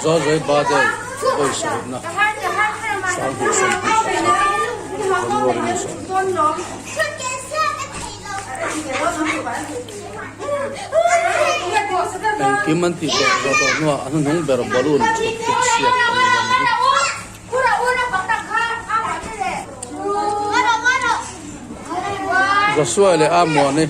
Zawzai Birthday vawi sarihna 2027 January ni 10. Engkim an tih tawh zawh tawh hnuah a hnuhnung ber balloon chhut keh siak a ni dawn hi. Joshua leh Amuani.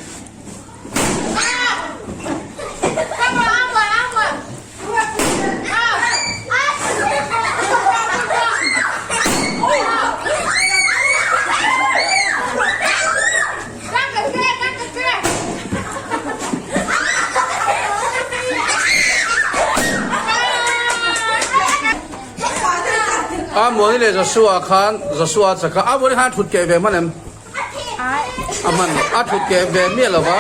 Amuani leh Joshua khan Joshua chak a, Amuani khan a thut keh ve hman em? A hman a thut keh ve miah lo va.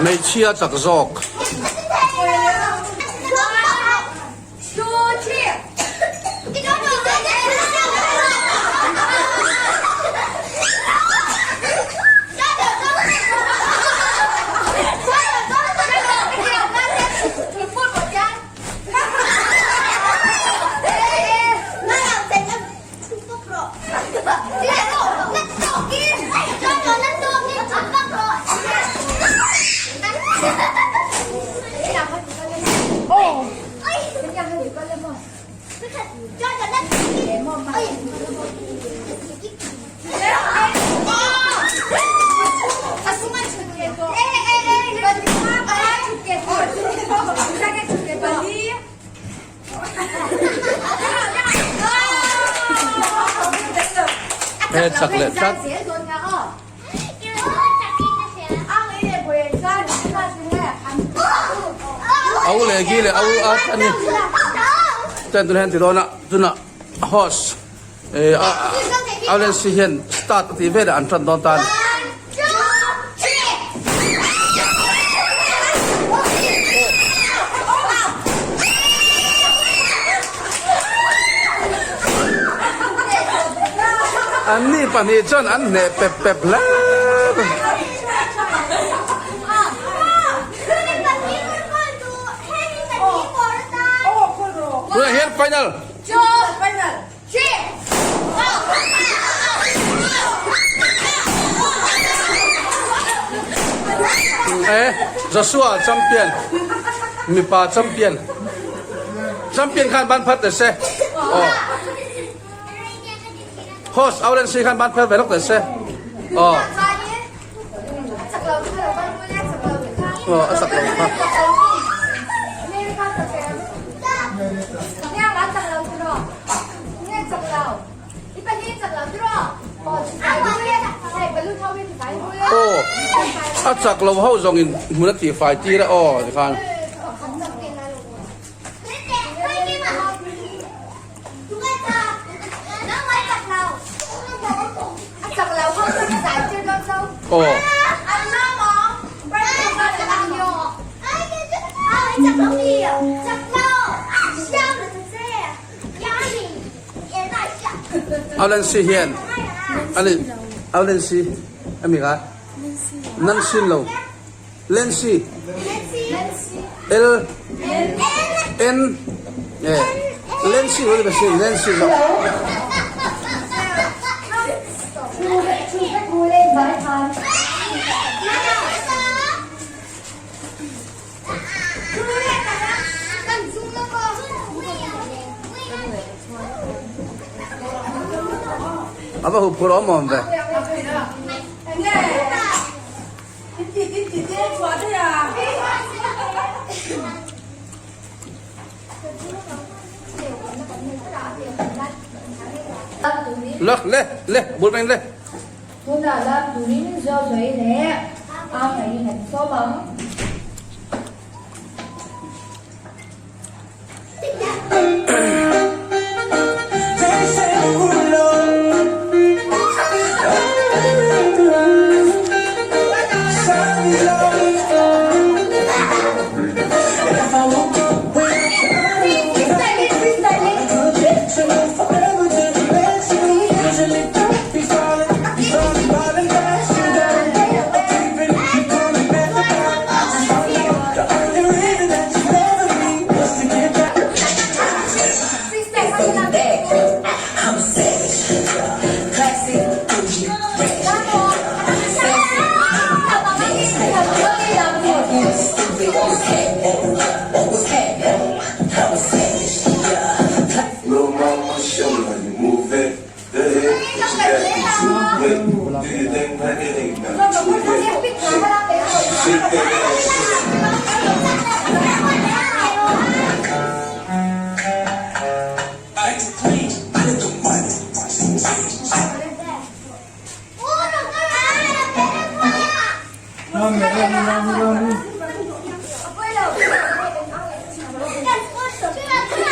Hmeichhia chak zawk. He chak leh tlat. Au leh gi leh au a ani. Chuan tunah hian ti dawn a tunah horse eh a au leh si hian start a tih velah an tan dawn ta a ni. Anni pahnih chuan an hneh pep pep hle Tunah hian final. Eh, Joshua champion, mipa champion. Champion khan ban phat teh se. Oh. Host Aulen si khan ban phat ve lok teh se. Oh. Oh, a sak lo kha. Aw, a chak lo ho zawng in hmun a tihfai tir a aw tikhan. Aw. Aulensi hian ani Aulensi ami ka Nancy lo Lensi L N eh Lensi lo ni Lensi lo. A va huphurh awm awm ve. Le le le bul peng le. Tunah lam turin Zozoii leh Amaiin an sawm ang.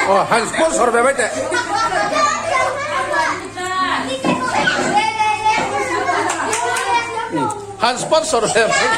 Aw han sponsor ve mai teh. Han sponsor ve mai.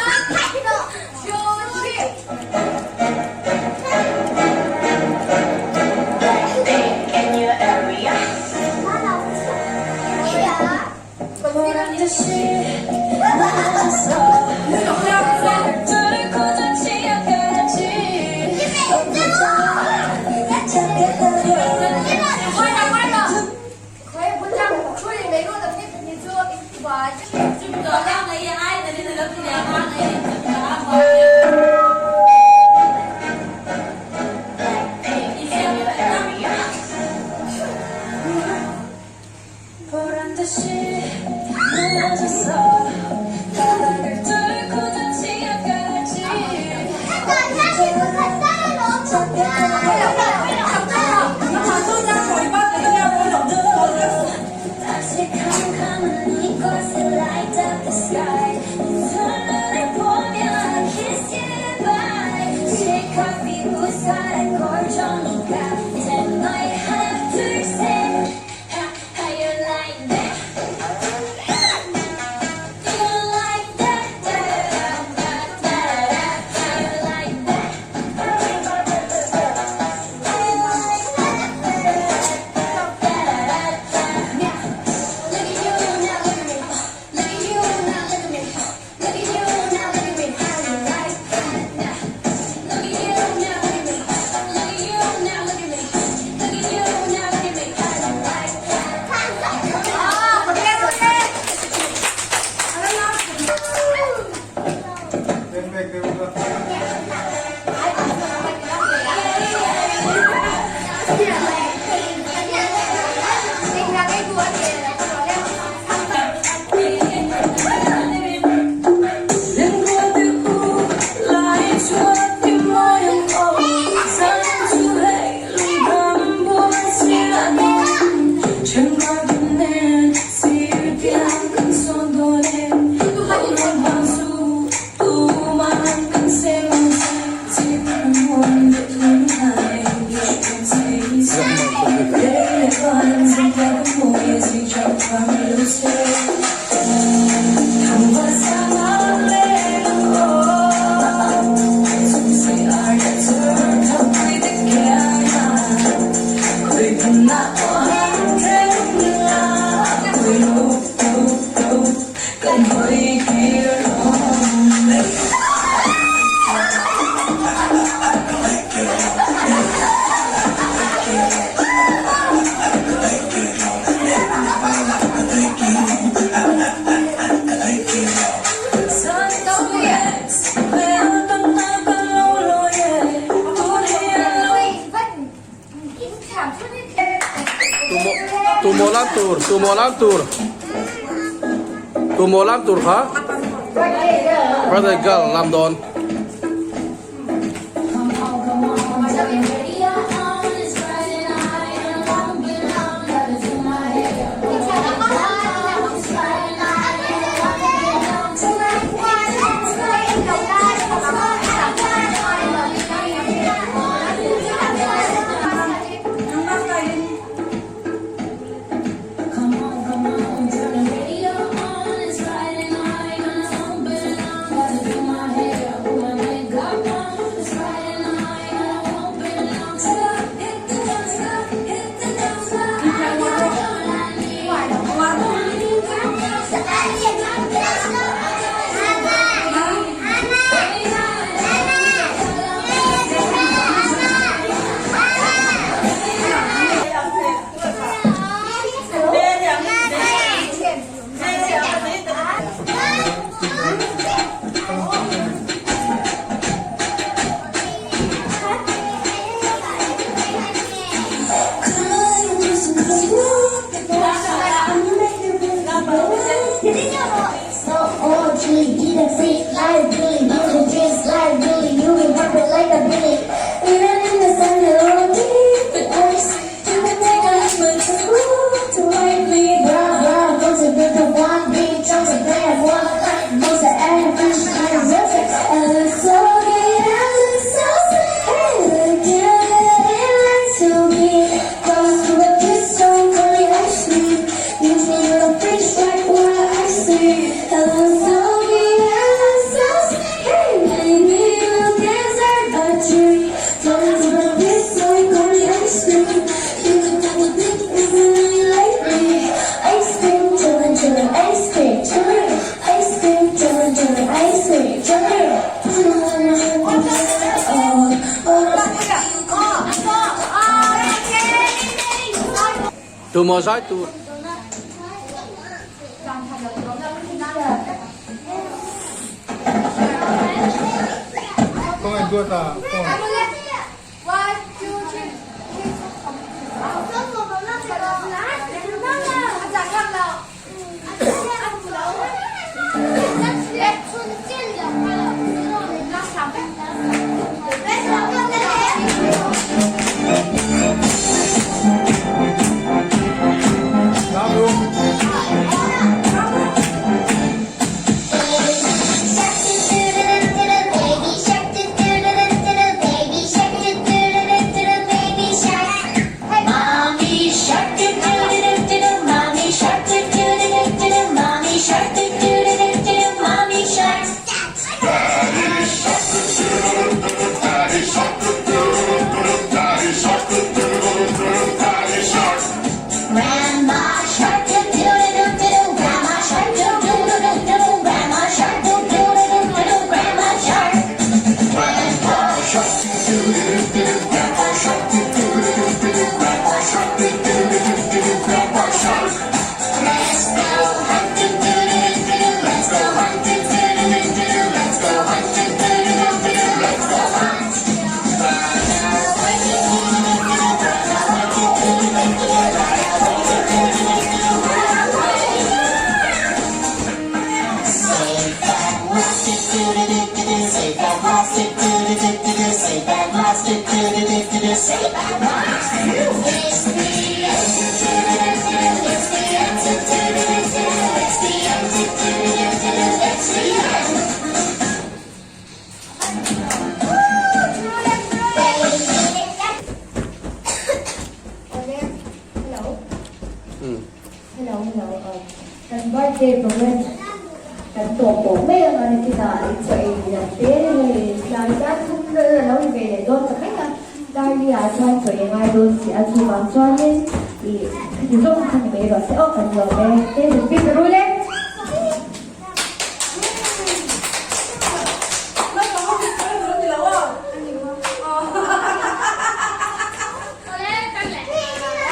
Tumaw lam tur, tumaw lam tur. Tumaw lam tur kha? Birthday girl lam dawn. Tumaw zai tur. Kan birthday program kan tawp tawh mai ang a nikinah in chaw ei lam te hei tlai tan thum vel a lo ni ve leh dawn ta mai a, Darli ah chuan chaw ei ngai dawn si a chuvang chuanin ih khati zawng kha ni mai rawh se aw kan lawm e te zirtir ta rul e.